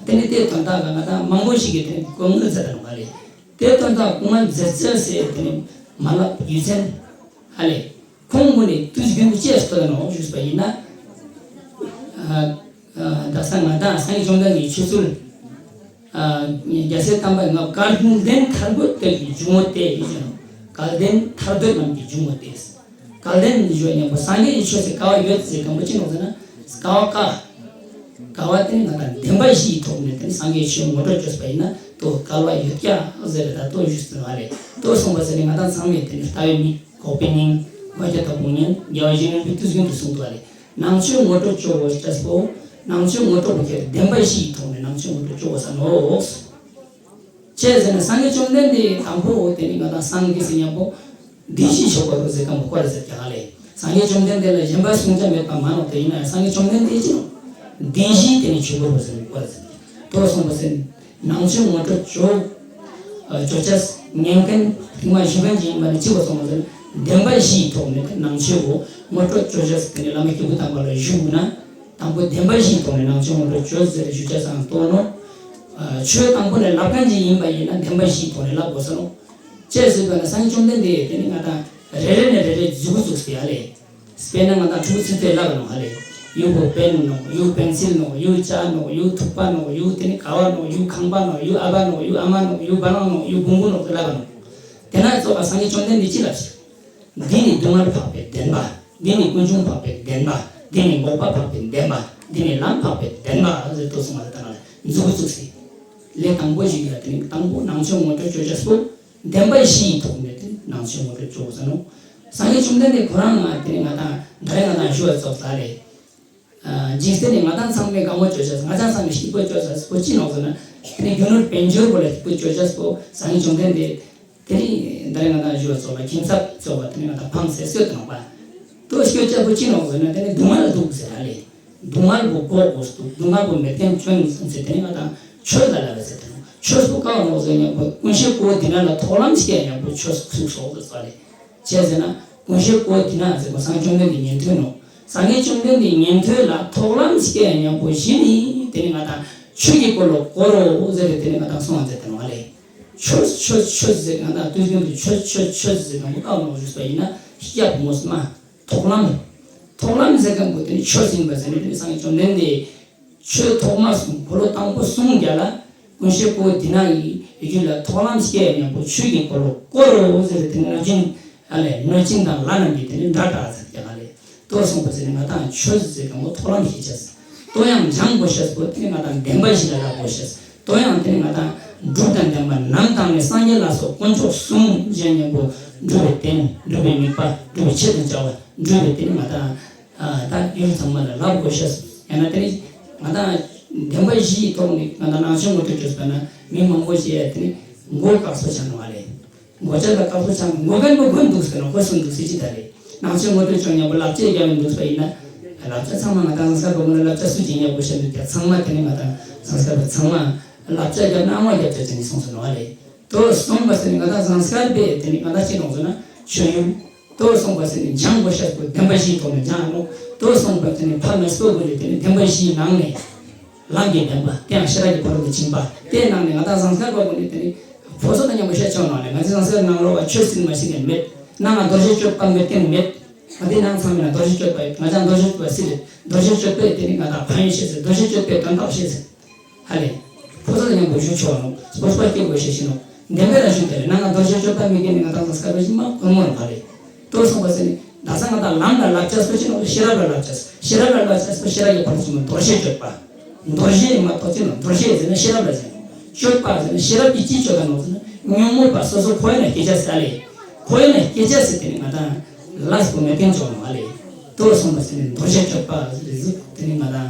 དེ་ནི་དེའི་དོན་དག་ག་ང་དང་མང་པོ་ཞིག་གིས་དེ་ནི་སྐུ་ངལ་མཛད་དང་བ་རེད། དེའི་དོན་དག་སྐུ་ངལ་མཛད་ཚུལ་ཟེར་དེ་ནི་མ་ལབ་རྒྱུ་མཚན་ཧ་ལས། ཁོང་ངོས་ནས་དུས་རྒྱུན་དུ་ཅི་ཡང་བསྟོད་ནོ་ཞུས་པ་ཡིན་ན། ད་ས་ང་དང་སངས་རྒྱས་བཅོམ་ལྡན་འདས་ཀྱི་ཆོས་ཚུལ། རྒྱལ་སྲས་དམ་པ་ང་སྐལ་ལྡན་ཐར་འདོད་རྣམས་ཀྱི་འཇུག་ངོགས་ཏེ་ཡིན་ཟེར་ནོ། སྐལ་ལྡན་ཐར་འདོད་རྣམས་ཀྱི་འཇུག་ངོགས་ཏེ། སྐལ་ལྡན་ཞུ་བ་མཉམ་པོ་སངས་རྒྱས་ཀྱི་ཆོས་སུ་དཀའ་བ་ཡོད་ཟེར་གང་པོ་ཅི་ནོ་ཟེར་ན། དཀའ་བ་དཀའ། དཀའ་བ་དེ་ནི་ང་དང་བདེན་པ་བཞིའི་ཐོག་ནས་དེ་ནི་སངས་རྒྱས་ཆོས་ངོ་སྤྲོད་བཅོས་པ་ཡིན་ན་དོ་སྐལ་བ་ཡོད་ཀྱང་ཟེར་རེ་ད་དོ་ཞུས་ཟེར་བ་རེད། དོ་གསུངས་པ་ཟེར་ནས་ང་དང་ཚང་མས་དེ་ནི་ལྟ་བའི་མིག་འགོག་པའི་སྙིང་། མ་རྒྱ་དང་དཔུང་གཉེན་རྒྱལ་བ་ཡིད་བཞིན་ནོར་བུས་དུས་རྒྱུན་དུ་གསུངས་འདུག་བ་རེད། ནང་ཆོས་ངོ་སྤྲོད་བཅོ་བོ་ལྟ་བུ། ནང་ཆོས་ངོ་སྤྲོད་པོ་ཁྱེར་བདེན་པ་བཞིའི་ཐོག་ནས་ནང་ཆོས་ངོ་སྤྲོད་བཅོ་བོ་ས་ནོག་ཅེས་ཟེར་ན་སངས་རྒྱས་བཅོམ་ལྡན་འདས་དང་པོ་དེ་ནི་ང་དང་སངས་རྒྱས་ཟེར་མཉམ་པོ་བདེན་བཞིའི་ཆོས་སྐོར་རོ་ཟེར་གང་པོ་སྐོར་ཟེར་ཀྱང་ལས། སངས་རྒྱས་བཅོམ་ལྡན་འདས་ལ་གཞན་པ་གསུང་བྱ་མེད་པ་མ་ནོག་དེ་ཡིན་ན་ཡང་སངས་རྒྱས་བཅོམ་ལྡན་འདས་ཀྱི་བདེན་བཞིའི་དེ་ནི་ཆོས་སྐོར་རོ་ཟེར་སྐོར་ཟེར། དོ་གསུངས་པ་ཟེར། ནང་ཆོས་ངོ་སྤྲོད་བཅོ། བཅོ་བྱ་ཉན་མཁན་ཐེངས་མ་ཞུ་མཁན་ཅིག་ཡིན་པ་ནི་གཅིག་པ་སོང་བ་ཟེར། བདེན་པ་བཞིའི་ཐོག་ནས་ནང་ཆོས་ངོ་སྤྲོད་བཅོ་བྱ་ཟེར་ནས་བླ་མ་སྐྱེས་བུ་དམ་པ་ལ་ཞུ་དགོས་ན། དང་པོ་བདེན་པ་བཞིའི་ཐོག་ནས་ནང་ཆོས་ངོ་སྤྲོད་བཅོ་ཟེར་ཞུ་བྱ་སང་གཏོང་ནོ། ཆོས་དང་པོ་ནས་ལབ་མཁན་ཅིག་ཡིན་པ་ཡིན་ན་བདེན་པ་བཞིའི་ཐོག་ནས་ལབ་དགོས་ས་ནོ། ཅེས་ཟེར་བ་ན་སངས་རྒྱས་བཅོམ་ལྡན་འདས་དེ་ནི་ང་དང་རེ་རེ་ནས་རེ་རེ་འཛུགས་འཛུགས་ཟེར་ཡ་ལས། དཔེར་ན་ང་དང་ཕྲུ་གུ་ཚིག་མཛོད་ལབ་ནོ་ཧ་ལས། ཡུ་བོ་པེན་ནོ། ཡུ་པེན་སིལ་ནོ། ཡུ་ལྕགས་ནོ། ཡུ་ཐུག་པ་ནོ། ཡུ་དེ་ནི་ཀ་བ་ནོ། ཡུ་ཁང་པ་ནོ། ཡུ་ཨ་བ་ནོ། ཡུ་ཨ་མ་ནོ། ཡུ་བ་ལང་ནོ། ཡུ་བུང་བུ་ནོ་ཟེར་ལབ་ནོ། དེ་ན་ཙོགས་ལ་སངས་རྒྱས་བཅོམ་ལྡན་འདས་ཅི་ལབ་ཤེས། འདི་ནི་སྡུག་བསྔལ་འཕགས་པའི་བདེན་པ། འདི་ནི་ཀུན་འབྱུང་འཕགས་པའི་བདེན་པ། འདི་ནི་འགོག་པ་འཕགས་པའི་བདེན་པ། འདི་ནི་ལམ་འཕགས་པའི་བདེན་པ་ཟེར་ཏོ་གསུངས་པ་དེ་ལྟར་མཛུབ་གུ་བཙུགས་སེ། ལས་དང་པོ་ཞིག་ལ་དེ་ནི་དང་པོ་སྣང་ཆོས་ངོ་སྤྲོད་བཅོ་བྱ་སོ། བདེན་པ་བཞི་ཡི་ཐོག་ནས་དེ་ནི་སྣང་ཆོས་ངོ་སྤྲོད་བཅོ་དགོས་ས་ནོ། སངས་རྒྱས་བཅོམ་ལྡན་འདས་ཁོ་རང་ང་དེ་ནི་ང་དང་ད་རེས་ང་དང་ཞུ་བ་ཙོགས་ལ་ལས། འཇིག་རྟེན་ནི་ང་དང་ཚང་མའི་དགའ་མོ་བཅོ་བྱ་ང་དང་ཚང་མའི་སྐྱིད་པོ་བཅོ་བྱ་པོ་ཅི་ནོག་ཟེར་ན། དེ་ནི་རྒྱུ་ནོར་དཔལ་འབྱོར་པོ་ལ་སྐྱིད་པོ་བཅོ་བྱ་པོ་སངས་རྒྱས་བཅོམ་ལྡན་འདས། དེ་ནི་ད་རེས་ང་དང་ཞུ་བ་ཙོགས་ལ་ཁྱིམ་ཚབ་ཙོགས་པ་དེ་ནི་ང་དང་ཕངས་སེ་གསོད་དུ་ནོག་པ། ཏོ་སྐྱོ་ཅག་པོ་ཅི་ནོག་ཟེར་ན་དེ་ནི་སྡུག་བསྔལ་སྡུག་ཟེར་ར་ལས། སྡུག་བསྔལ་པོ་འགོག་དགོས་སུ་སྡུག་བསྔལ་པོ་མེད་མཁན་བཅོ་ནི་སུམ་ཚེ་དེ་ནི་ང་དང་ཆོས་ལ་ལབ་པ་ཟེར་དུ་ནོག་ཆོས་པོ་ཀ་བ་ནོག་ཟེར་ཉམ་པོ་ཀུན་ཤེས་ཀོ་དེ་ན་ལ་ཐོག་ལམ་སྐྱེ་ཉམ་པོ་ཆོས་སུ་སོགས་ཟེར་ཙ་ལས། བྱས་ཟེར་ན། ཀུན་ཤེས་ཀོ་དེ་ན་ཟེར་གོ་སངས་རྒྱས་བཅོམ་ལྡན་འདས་ཉན་ཐོས་ནོ། སངས་རྒྱས་བཅོམ་ལྡན་འདས་ཉན་ཐོས་ལ་ཐོག་ལམ་སྐྱེ་ཉམ་པོ་བཞི་ནི་དེ་ནི་ང་དང་ཆོས་ཀྱི་འཁོར་ལོ་བསྐོར་རོ་ཟེར་ཏེ་དེ་ནི་ང་དང་གསུངས་པ་མཛད་དེ་ནོ་བ་ལས། ཆོས་ཆོས་ཆོས་ཟེར་ང་དང་དུས་རྒྱུན་དུ་ཆོས་ཆོས་ཆོས་ཟེར་ང་མོ་བཀའ་ནོ་ཞུས་པ་ཡིན་ན་སྐྱབས་མོ་སྨ། ཐོག་ལམ། ཐོག་ལམ་ཟེར་མཁན་པོ་དེ་ནི་ཆོས་ཡིན་པ་ཟེར་ནས་དེ་ནི་སངས་རྒྱས་བཅོམ་ལྡན་འདས། ཆོས་ཐོག་མ་གསུམ་འཁོར་ལོ་དང་པོ་གསུམ་རྒྱ་ལ། ཀུན་ཤེས་པོ་དེ་ན་ཡི་རྒྱུད་ལ་ཐོག་ལམ་སྐྱེ་ཉམ་པོ་ཆོས་ཀྱི་འཁོར་ལོ་བསྐོར་རོ་ཟེར་ཏེ་ནོ་ཅིན་ཨ་ལས་ནོ་ཅིན་དང་ལ་རྣམས་ཀྱིས་དེ་ནི་འདྲ་དྲག་ཟེར་རྒྱ་ག་ལས། ཏོ་གསུངས་པ་ཟེར་ནི་ང་དང་ཆོས་ཟེར་གང་པོ་ཐོག་ལམ་ཤེས་བྱས། ཏོ་ཡང་སྦྱང་དགོས་ཤེས་པོ་དེ་ནི་ང་དང་བདེན་པ་བཞི་ལ་ལབ་དགོས་ཤེས། ཏོ་ཡང་དེ་ནི་ང་དང་སྒྲུབ་དང་ལྡན་པ་ནམ་དང་ནི་སངས་རྒྱས་ལ་སོགས་དཀོན་མཆོག་གསུམ་གཞན་ཉམ་པོ་སྒྲུབ་པའི་རྟེན་སྒྲུབ་པའི་དམིགས་པ་སྒྲུབ་པའི་ཆེད་དུ་བྱ་བ་སྒྲུབ་པའི་དེ་ནི་ང་དང་ད་ཡུལ་ཚང་མ་ལ་ལབ་དགོས་ཤེས། ཡང་ན་དེ་ནི་ང་དང་བདེན་པ་བཞི་ཡི་ཐོག་ནས་ང་དང་སྣང་ཆུང་ངོ་སྤྲོད་བཅོས་པ་ན་མི་མང་པོ་ཞིག་ཡ་དེ་ནི་མགོ་སྐག་སོ་ཆགས་ནོ་བ་ལས། མགོ་ལྕགས་ལ་དཀར་པོ་ཆང་མགོ་གན་པོ་གོན་འདུག་ཟེར་ན་ཧོ་སུན་འདུག་ཟེར་ཅི་ད་རེད། ནང་ཆོས་ངོ་སྤྲོད་བྱུང་སྙམ་པོ་ལབ་ཅེས་རྒྱབ་ཡིན་འདུག་པ་ཡིན་ན། ལབ་ཅེས་ཚང་མ་ང་དང་ཟངས་དཀར་པོ་ངོ་ལ་ལབ་ཅེས་སུ་ཅི་སྙམ་པོ་བཤད་འདུག་ཀྱང་ཚང་མ་དེ་ནི་ང་དང་ཟངས་དཀར་པོ་ཚང་མ་ལབ་ཅེས་རྒྱབ་ན་ཨ་མ་རྒྱབ་ཅེས་ཅི་ནི་སོང་ཟེར་ནོ་བ་རེད། དོ་སོང་པ་ཟེར་ནི་ང་དང་ཟངས་དཀར་པས་དེ་ནི་ང་དང་ཅི་ནོག་ཟེར་ན་ཆོས་ཡུལ། དོ་སོང་པ་ཟེར་ནི་སྦྱང་དགོས་ཤེས་པོ་བདེན་པ་བཞིའི་ཐོག་ནས་སྦྱང་ནོ། དོ་སོང་པ་ཟེར་ནི་ཕ་མེས་པོ་གུ་ལས་དེ་ནི་བདེན་པ་བཞིའི་ནང་ནས། ལམ་གྱི་བདེན་པ་དེ་ཡང་ཤེས་རབ་ཀྱི་ཕ་རོལ་ཏུ་ཕྱིན་པ་དེའི་ནང་ནས་ང་དང་ཟངས་དཀར་པ་ཀུན་ནས་དེ་ནི་ཕོ་སོ་དང་མཉམ་པོ་བཤད་ཆོག་ནང་ནས་ང་ཚོའི་ཟངས་དཀར་ནང་ལོགས་ལ་ཆོས་སྲིད་མ་ཤེས་མཁན་མེད། ནང་ང་རྡོ་རྗེ་གཅོད་པ་མེད་མཁན་མེད། ང་དེ་ནང་ཚང་མ་ན་རྡོ་རྗེ་གཅོད་པ་ཡོད། ང་ཅང་རྡོ་རྗེ་གཅོད་པ་སྲིད་རེད། རྡོ་རྗེ་གཅོད་པས་དེ་ནི་ང་དང་ཕན་ཡོན་ཤེས་ཟེར། རྡོ་རྗེ་གཅོད་པས་དོན་དག་ཤེས་ཟེར། ཧ་ལས། ཕོ་སོ་དང་མཉམ་པོ་བཞུགས་ཆོག་ནོ། སྤོབས་པ་སྐྱེ་དགོས་ཤེས་ཤིག་ནོ། བདེན་པའི་རང་བཞིན་དེ་རེད། ནང་ང་རྡོ་རྗེ་གཅོད་པ་མེད་མཁན་ནི་ང་དང་ཟངས་དཀར་པ་ཞིག་མ་དཀོན་མོ་རེད་པ་རེད། དོ་སོང་པ་ཟེར་ནི། ད་ས་ང་དང་ལམ་ལ་ལབ་ཅེས་པོ་ཅི་ནོ། ཤེས་རབ་ལ་ལབ་ཅེས། ཤེས་རབ་ལ་ལབ་ཅེས་པོ་ཤེས་རབ་ཀྱི་ཕ་རོལ་ཏུ་ཕྱིན་པ་རྡོ་རྗེ་གཅོད་པ། རྡོ་རྗེ་མ་གཏོགས་ཅི་ནོ། རྡོ་རྗེ་ཟེར་ན་ཤེས་རབ་ལ་ཟེར། གཅོད་པ་ཟེར་ན་ཤེས་རབ་ཀྱིས་ཅི་གཅོད་ད་ནོ་ཟེར་ན་ཉོན་མོངས་པ་སོ་སོ་ཁོ་ཡ་ན་སྐྱེ་ཅེས་ཟེར་ལེ། ཁོ་ཡ་ན་སྐྱེ་ཅེས་ཟེར་དེ་ནི་ང་དང་ལ་སོགས་མེད་མཁན་ཅོག་ནོ་ཨ་ལེ། དོ་སོང་པ་ཟེར་ནི་རྡོ་རྗེ་གཅོད་པ་ཟེར་དེ་ནི་ང་དང་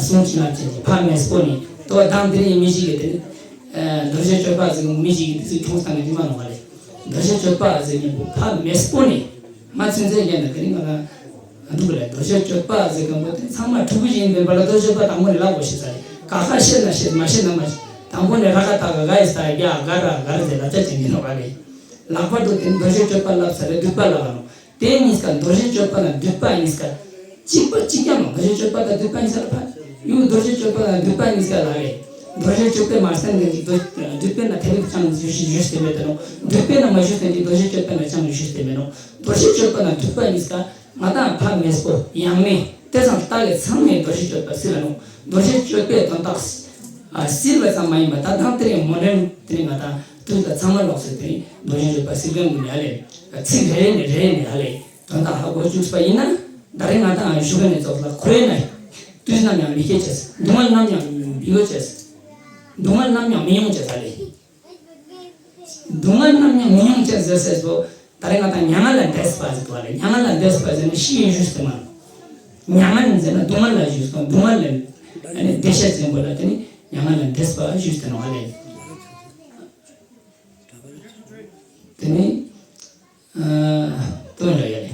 གསུང་ཆེན་ལ་ཅན་གྱི་ཕ་མེས་པོ་ནི་དོ་དང་དེ་རིང་མི་ཞིག་གི་དེ་ནི་རྡོ་རྗེ་གཅོད་པ་ཟེར་མི་ཞིག་གི་དེ་ཚོ་ཁྱོང་སྟངས་ཀྱི་མ་ནོ་ཨ་ལེ། རྡོ་རྗེ་གཅོད་པ་ཟེར་ཉིན་པོ་ཕ་མེས་པོ་ནི། མ་ཚུན་ཚོད་རྒྱན་ན་དེ་རིང་ང་ལ་འདུག་ལ་རྡོ་རྗེ་གཅོད་པ་ཟེར་མཁན་པོ་དེ་ཚང་མ་ཕྲུ་གུ་ཞིག་ཡིན་པའི་བར་ལ་རྡོ་རྗེ་གཅོད་པ་དང་པོ་ནས་ལབ་དགོས་ཤེས་ས་རེད། ཀ་ཁ་ཤེས་ན་ཤེས་མ་ཤེས་ན་མ་ཤེས། དང་པོ་ནས་ར་ཁ་ད་ག་ག་ཡི་ས་རྒྱ་ག་ར་ག་ར་ཟེར་ལབ་ཆ་ཅན་གྱི་ནོ་བ་རེད། ལྷག་པར་དུ་དེ་རྡོ་རྗེ་གཅོད་པ་ལབ་ས་རེད། སྡུད་པ་ལབ་ནོ། དེ་གཉིས་ཀ་རྡོ་རྗེ་གཅོད་པ་དང་སྡུད་པ་གཉིས་ཀ་གཅིག་པ་གཅིག་རྐྱང་ནོ། རྡོ་རྗེ་གཅོད་པ་དང་སྡུད་པ་གཉིས་ཀ་ལ་ཕ་ཡུལ་རྡོ་རྗེ་གཅོད་པ་དང་སྡུད་པ་གཉིས་ཀ་ལ་རེད། རྡོ་རྗེ་གཅོད་པས་མ་བསྟན་མཁན་གྱི་རྡོ་སྡུད་པས་ན་དེ་རིགས་ཅང་ཞུ་ཞུ་ཞུས་ཏེ་མེད་དེ་ནོ། སྡུད་པས་ན་མ་ཞུས་ཏེ་འདི་རྡོ་རྗེ་གཅོད་པས་ན་ཅང་ཞུས་ཏེ་མེད་ནོ། རྡོ་རྗེ་གཅོད་པ་དང་སྡུད་པ་གཉིས་ཀ་ང་དང་ཕ་མེས་པོ་ཡང་མེས་དེ་ཚང་ལྟ་གི་ཚང་མས་རྡོ་རྗེ་གཅོད་པ་སྲིད་ལ་ནོ། རྡོ་རྗེ་གཅོད་པའི་དོན་དག་ཨ་སྲིད་པ་ཙམ་མ་ཡིན་པ་ད་དང་དེ་རིང་མོ་འདྲེན་དེ་རིང་ང་དང་དུས་ལ་ཚང་མ་ལོག་སེ་དེ་རིང་རྡོ་རྗེ་གཅོད་པ་སྲིད་མཁན་ཀུན་ནས་ཨ་ལེ། ཚིག་རེ་རེ་ནས་རེ་རེ་ནས་ཨ་ལེ། དོན་དག་ཧ་གོ་བཅུག་པ་ཡིན་ན། ད་རེས་ང་དང་བཞུགས་ནས་ཙོགས་ལ་ཁོའི་ན། དུས་ནམ་ཡང་མི་སྐྱེ་ཅེས། སྡུག་བསྔལ་ནམ་ཡང་མི་ཡོང་ཅེས། སྡུག་བསྔལ་ནམ་ཡང་མི་ཡོང་ཅེས་ཨ་ལེ། སྡུག་བསྔལ་ནམ་ཡང་མི་ཡོང་ཅེས་ཟེར་ཟེར་སོ། ད་རེས་ང་དང་མྱ་ངན་ལས་འདས་པ་ཟེར་དུ་ཨ་ལེ། མྱ་ངན་ལས་འདས་པ་ཟེར་ན་ཤི་ཡི་ཞུས་ཏེ་མ། མྱ་ངན་ཟེར་ན་སྡུག་བསྔལ་ལ་ཞུས་སོ། སྡུག་བསྔལ་ལས་འདས་ཤེས་ཟེར་བ་ལ་དེ་ནི་མྱ་ངན་ལས་འདས་པ་ཞུས་ཏེ་ནོ་ཨ་ལེ། དེ་ནི། ཨ་དོན་ལ་ཡ་ལེ།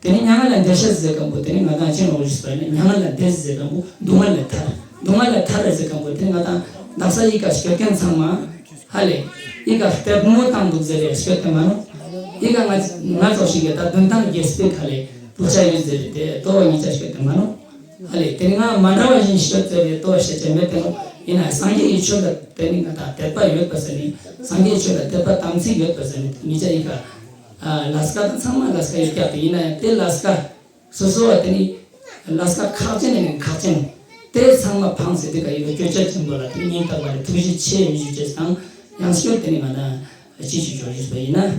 དེ་ནི་མྱ་ངན་ལས་འདས་ཤེས་ཟེར་མཁན་པོ་དེ་ནི་ང་དང་ཅི་ནོ་ཞུས་པ་ཡིན་ན་མྱ་ངན་ལས་འདས་ཟེར་མཁན་པོ་སྡུག་བསྔལ་ལས་ཐར། སྡུག་བསྔལ་ལས་ཐར་རེད་ཟེར་མཁན་པོ་དེ་ནི་ང་དང་དག་ས་ཡི་ག་སྐྱོད་མཁན་ཚང་མ་ཧ་ལེ། ཡི་ག་ལྟད་མོ་བཏང་འདུག་ཟེར་རེ་སྐྱོད་དེ་མ་ནོ། ཡི་ག་ང་ང་ཚོ་ཞིག་གི་ད་དོན་དང་རྒྱལ་སྤེལ་ཁ་ལེ་བུ་ཆ་ཡོད་ཟེར་རེ་དེ་ལྟོ་བ་ཉིས་ཆ་སྐྱོད་དེ་མ་ནོ། ཧ་ལེ་དེ་ནི་ང་མ་འདྲ་བ་བཞིན་སྐྱོད་ཟེར་རེ་ལྟོ་བ་ཤེས་ཆ་མེད་དེ་ནོ། ཡིན་ན་སངས་རྒྱས་ཀྱི་ཆོས་ལ་དེ་ནི་ང་དང་དད་པ་ཡོད་པ་ཟེར་ནི་སངས་རྒྱས་ཆོས་ལ་དད་པ་དམ་ཚིག་ཡོད་པ་ཟེར་ནི་ཉིས་ཆ་ཡི་ག་ལས་ཀ་དང་ཚང་མ་ལས་ཀ་ཡོད་ཀྱག་དེ་ཡིན་ན་ཡང་དེ་ལས་ཀ་སོ་སོ་བ་དེ་ནི་ལས་ཀ་ཁག་ཅན་ནས་ནི་ཁག་ཅན་དེ་ཚང་མ་ཕངས་ཟེར་དེ་ག་ཡི་ག་སྐྱོ་ཆ་ཆེན་པོ་ལ་དེ་ནི་སྙིང་ཐག་པ་ནས་ཐུགས་རྗེ་ཆེ་ཞུ་ཅེས་དང་ཡང་སྐྱོ་དེ་ནི་ང་དང་ཅི་ཞུ་ཆོག་ཞུས་པ་ཡིན་ན།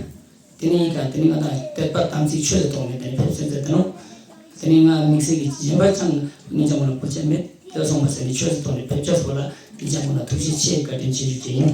དེ་ནས་ཡིན་ཀྱང་དེ་ནས་ང་དང་དད་པ་དམ་ཚིག་ཆོས་སུ་ཐོག་ནས་དེ་ནས་ཕེབས་ཚུན་ཚོད་དེ་ནོ། དེ་ནས་ང་དམིགས་བསལ་གྱི་གཞན་པ་ཅང་ངེད་ཅག་མོ་ལ་བུ་ཆ་མེད་ཡོད་སོང་བ་ཟེར་ནས་ཆོས་སུ་ཐོག་ནས་ཕེབས་ཆོས་སོགས་ལ་ངེད་ཅག་མོ་ལ་ཐུགས་རྗེ་ཆེ་བཀའ་དྲིན་ཆེ་ཞུ་རྒྱུ་ཡིན།